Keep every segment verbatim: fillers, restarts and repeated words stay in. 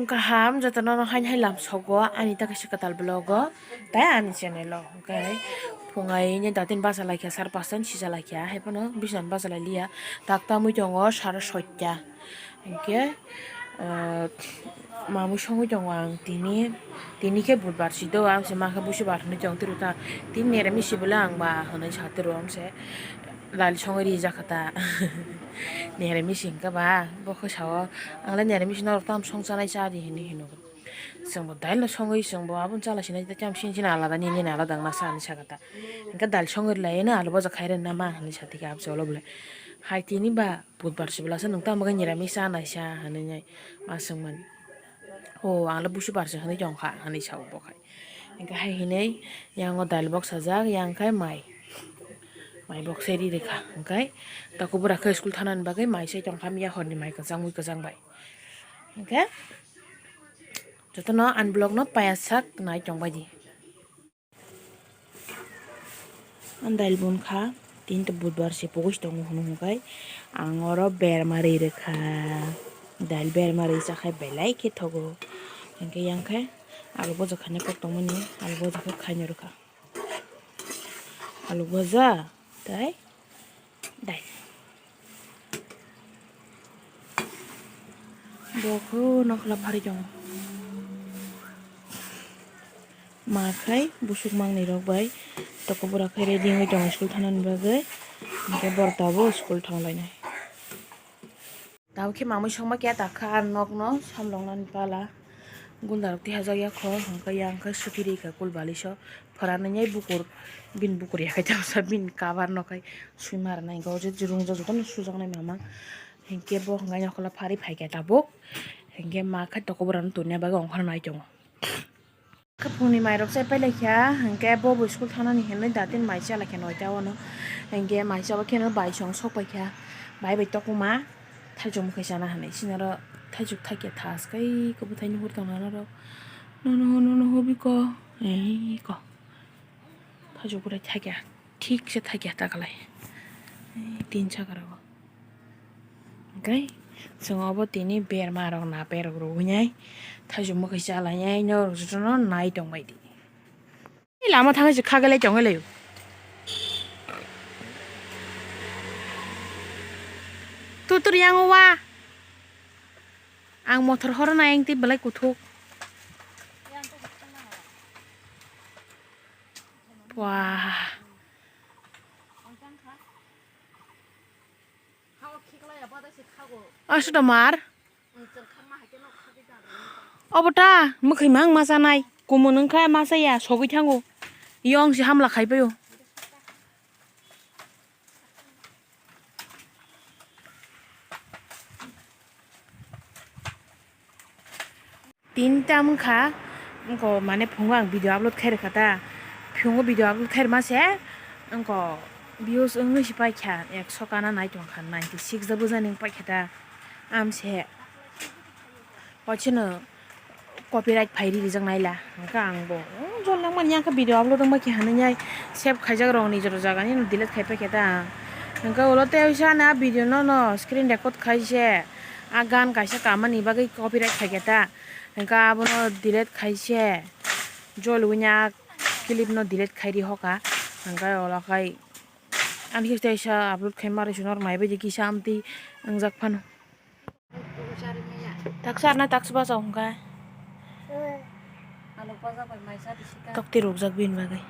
Kaham jotono no haini hai lam sogo ani ta kaisa kwtal vlog o tei ani channel o, hwnkhe phungai ni datin bacha laikha sar pastan sija laikha, hai phano bisna bacha lai liya, tak tamwi tongo sara soita. Hwnkhe, ah, mamwi songwi tongo ang tini, tini khe budbar si do, ang se mankha busi bar hinwi tong tiro ta, tini neramis si bwle ang ba hinwi sa tiro, ang se dal songwi rijak kha ta. Neramis hwnkhe ba, bo khe sao, ang le neramis norok tam song chanai cha di hinwi hino. Chwng bo dal no songwi chwng bo aboni chala sinai tei cham sini sini alada nini alada wngna sa hinwi sa kha ta. Hwnkhe dal songwi lai no alu boja khai rwna ma hinwi sa thika abse ulo bwle. Hai tini ba. Budbar se bwlasa nwng tamo khe niramis cha naisa hinwi ma swngmani. O, ang le busi bar se hinwi tong kha hinwi sa o bo khai. Hwnkhe hai hinwi yang o dal boksajak, yang khai mai. Mai bokse ri rwkha. Hwnkhe toko bwrang khe school thanani bagwi mai se tong kha miya horni mai kwchangwi kwchang bai. Hwnkhe jotono ani vlog no paiya sak nai tong bai di. Ang dail bun kha, tini to budbar se pogos tongo hwnwi hwnkhai ang oro berma ri rwkha. Dail berma ri chakhai belai khe thogo. Hwnkhe yang khe alu boja khainai kok tongmani, alu boja khe khaina rwkha. Alu boja tei dail. Bo khe nokhla pharwi tongo. Ma khai busuk mangnwi rok bai toko bura khai ready wngwi tongo school thanani bagwi. Hwnkhe borok tabuk school thang lainai. Tabuk khe mamwi songma khe ta kha ang nokno samloknani pala. Gunda rok tihajak ya kho, hwnkhe yang khe suti ri kha kul baliso. Phwranani bukur, bini bukur ya khai tamsa bini cover no khai swima rwnai, hwnkhe o je rwngjak jotono sujaknai mama. Hinkhe bo hwnkhai nokhla pharwi phaikha tabuk. Hinkhe ma khai toko bwrano tongna bagwi ongkhorna nai tongo. Khe phungni mairok chai pailaikha, hinkhe bobo school thanani hinwi datin mai chalaikha noita ono. Hinkhe mai chaba kheno bai song sok paikha. Bai bai tokma thaichuk mwkhai chana hinwi sinaro thaichuk thaikhe thas kai kwbwthai nuhur tongna norok. Nono nono hobiko. Ei ko. Thaichuk bwrwi thaikha. Thik se thaikya ta kwlai. Tin saka rogo. Hwnkhe chwng obo tini berma rok na berok rwui nai. Thaichuk mwkhwi cha lai nai norok jotono nai tong bai di. Lama thangwi se kha khe lai tong lai o. Tutur yang o wa. Ang mothor horo nai ang tei belai kuthuk. Wah. Aswk da mar. Obo ta mwkhwi mang ma chanai. Kumun wngkha ma chaya sogwi thango. Yong se hamla khai paio. Tinta wngkha, wngkha mane phungo ang video upload khai rwkha ta, phungo video upload khai rwma se wngkha views wngwi se paikha ekso kana nai tongkha, ninety six da bujani wng paikha ta, amse ocheno copyright phai ri rijak naila, hwnkhe ang bo jol nang mani ang khe video upload wngma khe hinwi save khaijak rokni joto jaga nini delete khai paikha ta, hwnkhe ulo tei ani a video no no screen record khai se. A gan kaisa kamani bagwi copyright khaikha ta, hwnkhe abono delete khaise, jolwini a clip no delete khairi hoka, hwnkhe olo khai ani khe teisa upload khaima rwsong norok naibaidi kisa amtwi wngjak phano. Taksa arna taksa bachao hwnkhe. Tokti rukjak bini bagwi.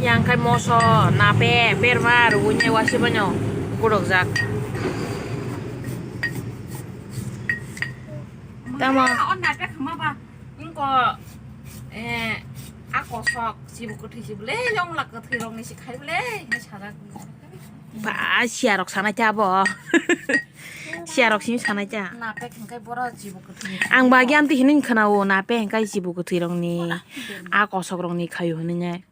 Yang khai moso, nape, berma, rwui nai wasi bono gurukjak. Tamo. Wngko, eh, a kosok, sibu kwthwi si bwle, yongla kwthwi rokni si khai bwle, hinwi sajak. Ba, siya rok sanai ta bo. Siya rok simi sanai ta. Napek hwnkhe boro jibu kwthwi. Ang ba giam ti hinwi khwnao, napek hwnkhe jibu kwthwi rokni. A kosok rokni khaio hinwi nai.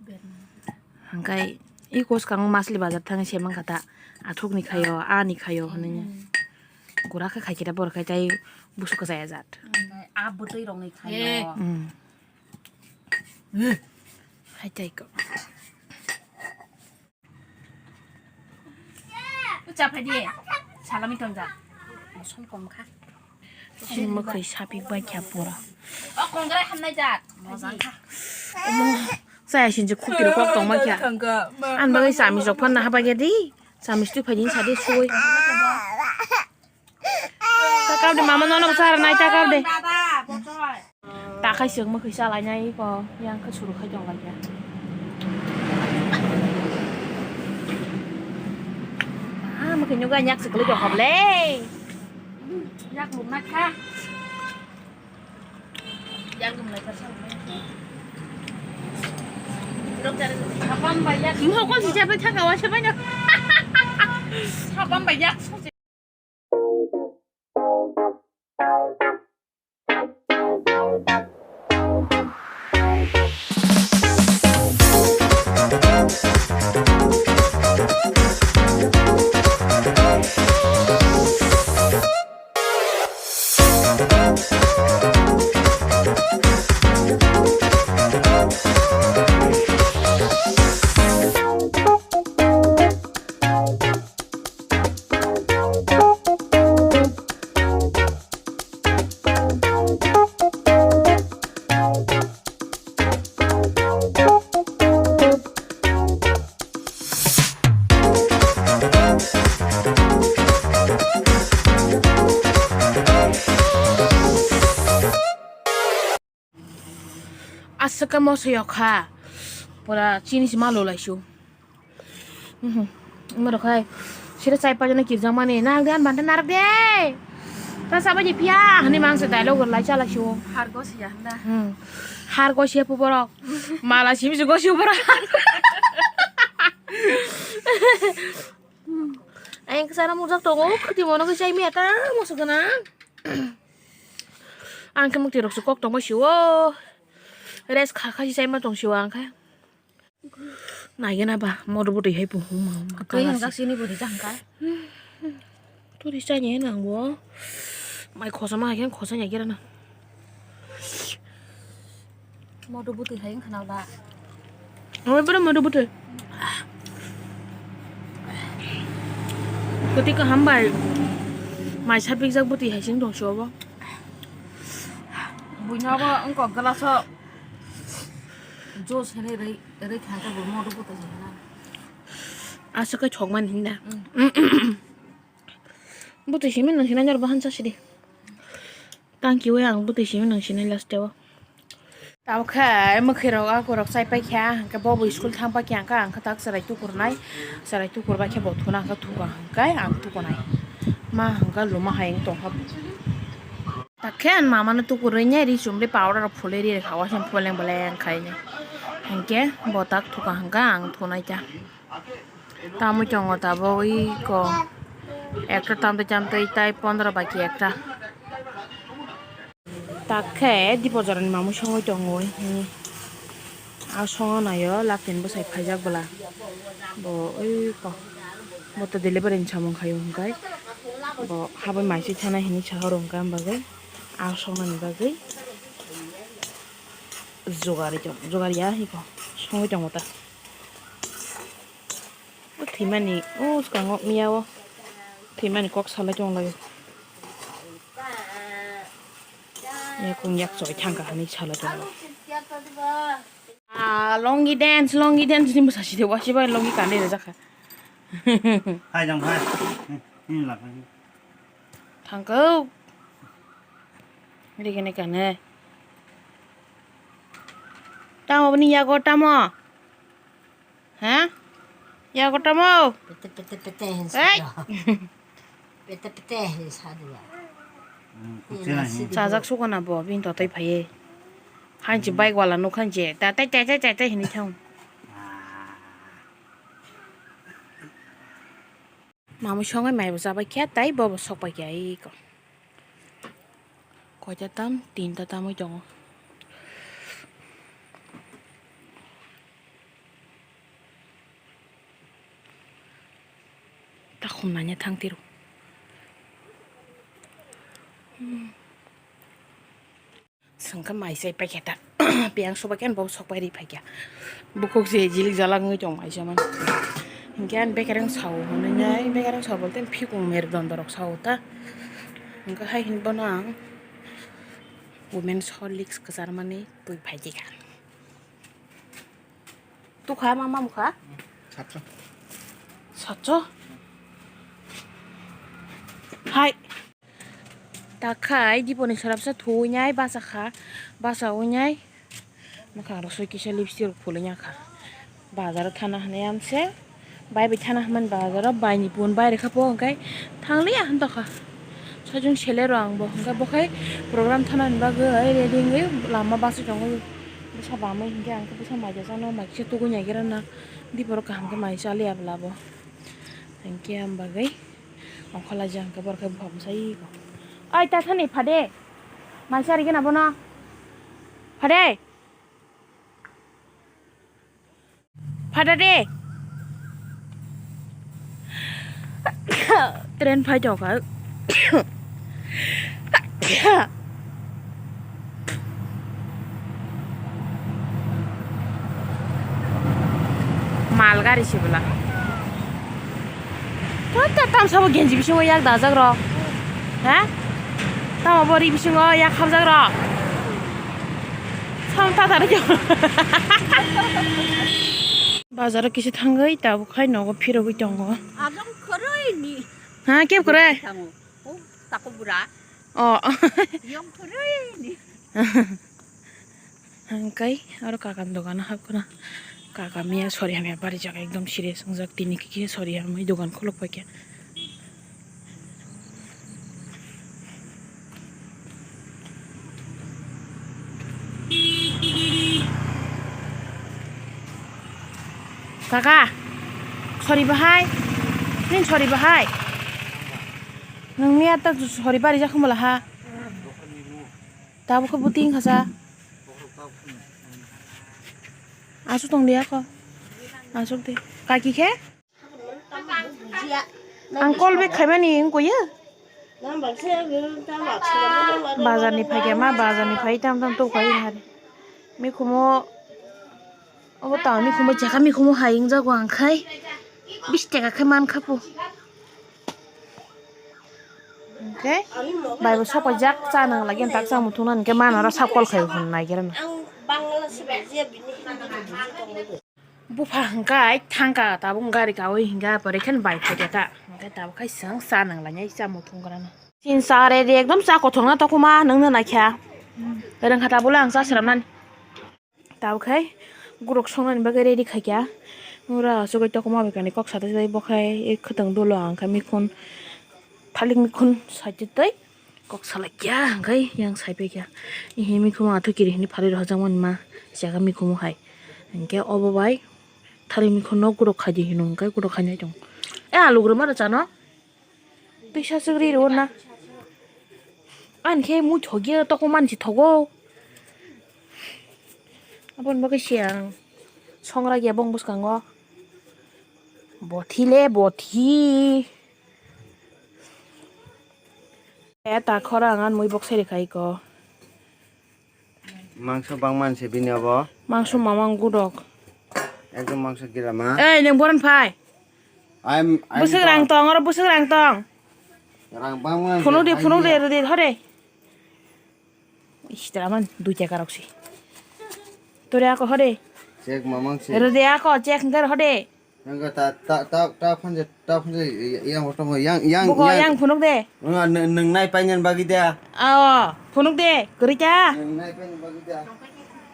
Hwnkhe i kos kang masli bazar thangwi se mankha ta. Athukni khaio, ani khaio hinwi nai. Gura khe khai khe ta borok khai tai busu kwchaya jat. A bwtwi rokni khaio. Mm. Hai tai ko. Cha phai di. Salami tongjak. Mosom kom kha. Sini mwkhwi sapik bai kha pura. O kongrai hamnai jat. Mojang kha. Omo, chaya sinchi khukti rok kok tongma kha. Ang bagwi chami sok phan na habai di. Chami stui phai din sa di sui. Takap de mama nono chara nai takap de. Dada, botoi. Takhai sengma khe chalainai ko, yang khe suru khai tong lai ya. Ah, mukhe nyuga nyak se kwlwi tong kha ble. Yak mung na kha. Yak mung na kha sa. Sapan bai yak. Mo kon si chapai thaka wa chapai no. Sapan bai yak. Aswk khe moso yok kha, pura chini se ma lolai su. Mhm. Amo rok hai sira chai pajana kirjak mani, "Narwk de, ani banta narwk de. Ta sabai ni phiya," hwnwi mang se dialogue lai chala su. Har gosiya hwnda. Hmm. Har gosiya pu borok. Mala simi se gosiya borok. Ayang sana mujak tongo, khati mono khe chai miya ta moso gana. Ang khe mukti rok se kok tongma sio. Rest kha kha se chaima tong sio ang khe. Naigena ba, modo bwtwi hai bo huma huma. Twi kala hwnjak se. Sini bo rijak hwnka. Turi chani hai nang bo. Mai khosa ma hai khe khosa nya kira na. Modo bwtwi hai wngkha na ba. Oi bro modo bwtwi. Kwtwi kaham bai. Mai sapikjak bwtwi hai sing tong sio bo. Buino bo wngkok glass o juice hinwi rwi, rwi kha khe bo modo bwtwi se hwnna. Aswk khe thokmani hinda. Mm. Bwtwi simi nang sinai norok bahan cha sidi. Tang kiwi ang bwtwi simi nang sinai last o. Tamo khe mwkhwi rok a kurok chai pai kha, hwnkhe bo bo school thang pai kha, hwnkhe ang khe tak chwrai tukur nai, chwrai tukur bai khe bo thuna hwnkhe thuka hwnkhe ang tuku nai. Ma hwnkhe luma hai wng tong kha. Takhe mama no tukurwi nai ri chumli powder rok phulwi ri kha, waisa boleng boleng khai nai. Hinkhe bo tak thuka hwnkhe ang thunai ta. Tamwi tongo tabuk iko ekta tamtwi tamtwi tai pondro baki ekta. Takhe Dipojorani mamwi songwi tongo. A songo naio laktini bwsai phaijak bwla. Bo iko bo to delivery ni samung khaio hwnkhe bo habwi mai se thanai hinwi sahoro hwnkhe am bagwi a songnani bagwi jugari tongo, jugari ya hiko songwi tongo ta. O thwimani o swkango miya o thwimani kok salai tong lai. Yakung yak choi thangkha hinwi salai tong lai. Ah, longi dance, longi dance ni bwsa side wasibai longi kani rwjak kha. Hai jang hai. Ni la khai. Thangkho. Rigini kani. Tamo bini yago tamo. Ha? Yago tamo. Pete pete pete hin. Hey. Pete pete hin sa dua. Hmm, kuchena hin. Chajak sugo na bo bini totoi phaiye. Hanchi bike wala nuk hanchi. Ta tai tai tai tai tai hinwi thang. Ah. Mamwi songwi maibo chabai khe tai bobo sokpai khe ai ko. Koita tam? Tinta tamwi tongo. Takhum nanya thang tiro. Sengkha mai sai paikha ta. Piyang sobai khe bo sok pai ri phaikha. Bukhuk se jilik jalak wngwi tong mai se man. Hinkhe ang bekereng sao hwnwi nai, bekereng sao bolte phikung merdondo rok sao ta. Hinkhe hai hinwi bono ang Women's Horlicks kwcharmani twi phaikha. Tukha ma mamukha? Satso. Satso? Hai. Takhai diponi sorapsa thuwi nai basa kha, basa wngnai. Mwkhang rok soi kisa lipstick rok phulwi ya kha. Bazar o thana hinwi amse. Bai bai thana hinmani bazar o bai ni pun bai rwkha po hwnkhe thangliya hwn tokha. Sajung sele rw ang bo hwnkhe bo khai program thana ni bagwi ready wngwi lama basa tongwi bwsa bamwi hinkhe ang khe bwsa mai jasa no mai kisa tugui nai gira na. Dipor kaham khe mai chaliya bwla bo. Hinkhe ang bagwi ongkholai jang khe borok khe buphang bwsai. Oi ta thani phade. Mai chari gana bono. Phade. Phada de. Train phai tongkha. Mal gari se bwla. Tata tamsabo genji bisingo yak dajak rok. Ha? Tamo bo ri bisingo yak habjak rok. Sam tata rok. Bazar o kisa thangwi tabuk khai nogo phirogwi tongo. Ajong khoroi ni. Ha, keb kore? Tango. O, tako bura. O. Yong khoroi ni. Hingkai aro kakam dogano habkha na. Kaka miya sori hamya barijak ekdom serious wngjak tini khe sori hamwi dogan khuluk paikha. Kaka, sori bahai, nini sori bahai. Nwng miya ta sori barijak khumula ha. Tabuk khe buting khasa. Asuk tong de ako. Asuk de. Kaki khe? Ang call back khaimani wngkoi ya. Bazar ni phai khe ma bazar ni phai tam tam tok phai hari. Mikhumo obo tang mikhumo jaka mikhumo hai wngjago ang khai. Bish taka khe man kha po. Hingke bai bo sokojak cha nang lagi tak cha muthung nang hingke mano oro sap kol khai hwn nai gira na. Bupha hingke thangka tabuk gari kawi hingke pore khe bai phaikha ta hingke tabuk khai chwng cha nang lainai cha muthung gra na. Chin sa re de ekdom cha kothok na tokuma nang na naikha. Rwngkha tabuk le ang cha swnam nani. Tabuk khai gurok songnani bagwi ready khaikha. Ura asugwi tokma bai kani kok sadai sadai bo khai khwtwng dolo ang khai mikhun thalik mikhun saitwi tei kok salaikha hwnkhe yang saipaikha. Ehe mikhun athu kiri hwnwi phalwi rohorjakmani ma jaga mikhumo hai. Hwnkhe obo bai thalik mikhunno gurok khaidi hino hwnkhe gurok khainai tongo. E alugrwma rwchano. Twisa swk ri rw na. Ani khe mui thok ya tokmani se thogo. Aboni bagwi se ang songra ya bong bwskango. Bothi le bothi. E ta khorang an mui bok seri khai ko. Mangso bangman se bini obo. Mangso mamang gudok. Ekdom mangso girama. Ei, neng boran phai. I'm, I'm Bwswk rang tong, oro bwswk rang tong. Rang bangman Phunuk de, phunuk de, rw de, hore. Ish, tara man, dui taka rok si. Tore ako hore. Check mamang se. Rw de ako, check hwnkhe hore. Nang ta, ta, ta, ta phanje, ta phanje, yang, yang, yang, Buko yang. Yang phunuk de. Nang, nang, nang nai painani bagwi da. Aw, phunuk de, kwrwi ta. Nang nai painani bagwi da.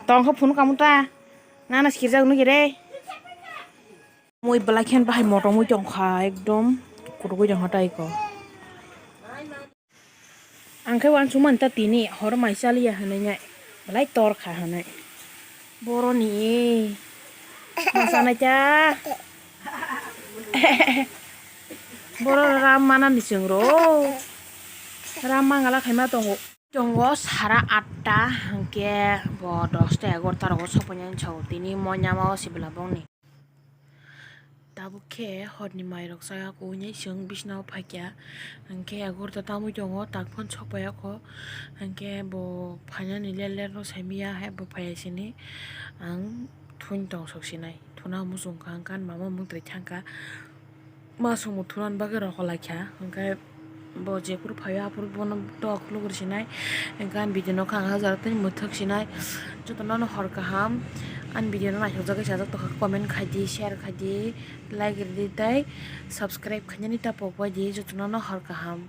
Tongkha phunuk kamu ta. Nana sikirjak nukire. Mui belai khe bahai motom ui tongkha, ekdom kutuk ui tongkha tai ko. Ang khe uansukmani ta tini horo mai chaliya hinwi nai belai tor kha hinwi. Boroni ma chanai ta. Boro ram manani chwng ro. Ram mangala khaima tongo. Tongo sara atta hwnkhe bo dosta egarota rogo sopainani sao tini monya ma o sibila bongni. Tabuk khe horni mairok chaya kuinai chwng bisnao phaikha, hwnkhe egarota tamwi tongo, tak phano sokpaiya kho, hwnkhe bo phainani ler ler no saimanya, hai bo phaiya sini ang thun tong sok sinai. Ano muchung kha, hwnkhe ani mama mung twi thangkha. Ma songmo thunan bagwi rokolaikha, hwnkhe bo jephuru phaio aphuru bono tok luguri sinai. Hwnkhe ani video no kha ang hajar tei mwthok sinai. Jotono no hor kaham. Ani video no naithokjagwi chajak tongkha, comment khai di, share khai di, like rwdi tei subscribe khainani ta pok bai di. Jotono no hor kaham.